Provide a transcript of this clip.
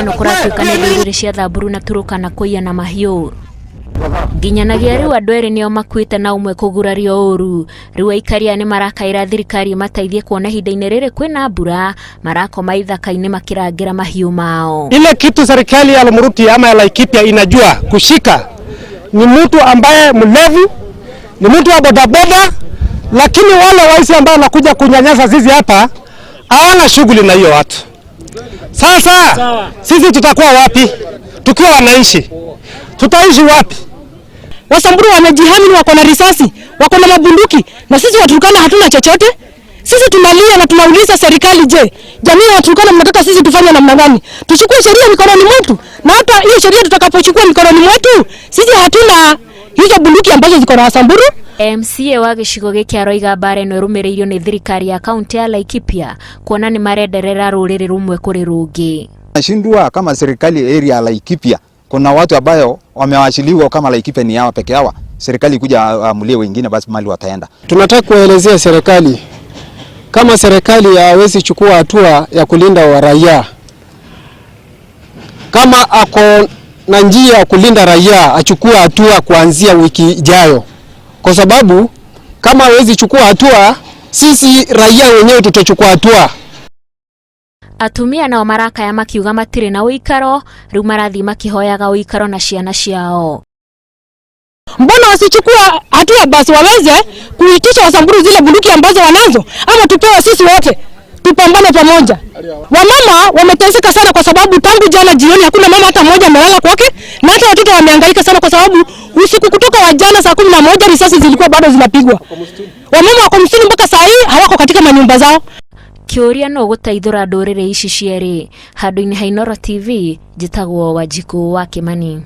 Ĩno kũratuĩka nĩ ndũrĩrĩ cia Thamburu na Turukana kũiya na mahiũ. Nginyanagia rĩu andũ erĩ nĩo makuĩte na ũmwe kũgurario ũru. Rĩu aikari aya nĩ marakaĩra thirikari ĩmateithie kuona ihinda-inĩ rĩrĩ kwĩna mbura marakoma ithaka-inĩ makĩrangĩra mahiũ mao. Ile kitu serikali ya Lumuruti ama ya Laikipia inajua kushika ni mtu ambaye mlevi, ni mtu wa bodaboda, lakini wale waisi ambao wanakuja kunyanyasa sisi hapa hawana shughuli na hiyo watu. Sasa sisi tutakuwa wapi tukiwa wananchi? Tutaishi wapi? Wasamburu wamejihami, wako na risasi, wako na mabunduki, na sisi Waturkana hatuna chochote. Sisi tunalia na tunauliza serikali, je, jamii ya Waturkana mnataka sisi tufanye namna gani? Tuchukue sheria mikononi mwetu? Na hata hiyo sheria tutakapochukua mikononi mwetu, sisi hatuna hizo bunduki ambazo ziko na Wasamburu. MCA wa gĩcigo gĩkĩ aroiga mbara ĩno ĩrũmĩrĩirio nĩ thirikari ya kaunti ya Laikipia kuona nĩ marenderera rũrĩrĩ rũmwe kũrĩ rũngĩ. Nashindwa kama serikali area ya Laikipia kuna watu ambayo wamewachiliwa kama Laikipia ni hawa peke yao, serikali kuja amulie wengine, basi mali wataenda. Tunataka kuelezea serikali kama serikali hawezi chukua hatua ya kulinda wa raia, kama ako na njia ya kulinda raia achukue hatua kuanzia wiki ijayo, kwa sababu kama hawezi chukua hatua, sisi raia wenyewe tutachukua hatua. Atumia nao marakaya makiuga matirĩ na ũikaro rĩu marathiĩ makĩhoyaga ũikaro na ciana ciao. Mbona wasichukua hatua basi waweze kuitisha Wasamburu zile bunduki ambazo wanazo, ama tupewe sisi wote tupambane pamoja. Wamama wameteseka sana kwa sababu tangu jana jioni hakuna mama hata mmoja amelala kwake, na hata watoto wamehangaika sana kwa sababu usiku kutoka wa jana saa 11 risasi zilikuwa bado zinapigwa. Wamama wako msituni mpaka saa hii hawako katika manyumba zao. Kĩũria no gũteithũra ndũrĩrĩ ici cierĩ. Handũ-inĩ ha Inooro TV, njĩtagwo Wanjikũ wa Kĩmani.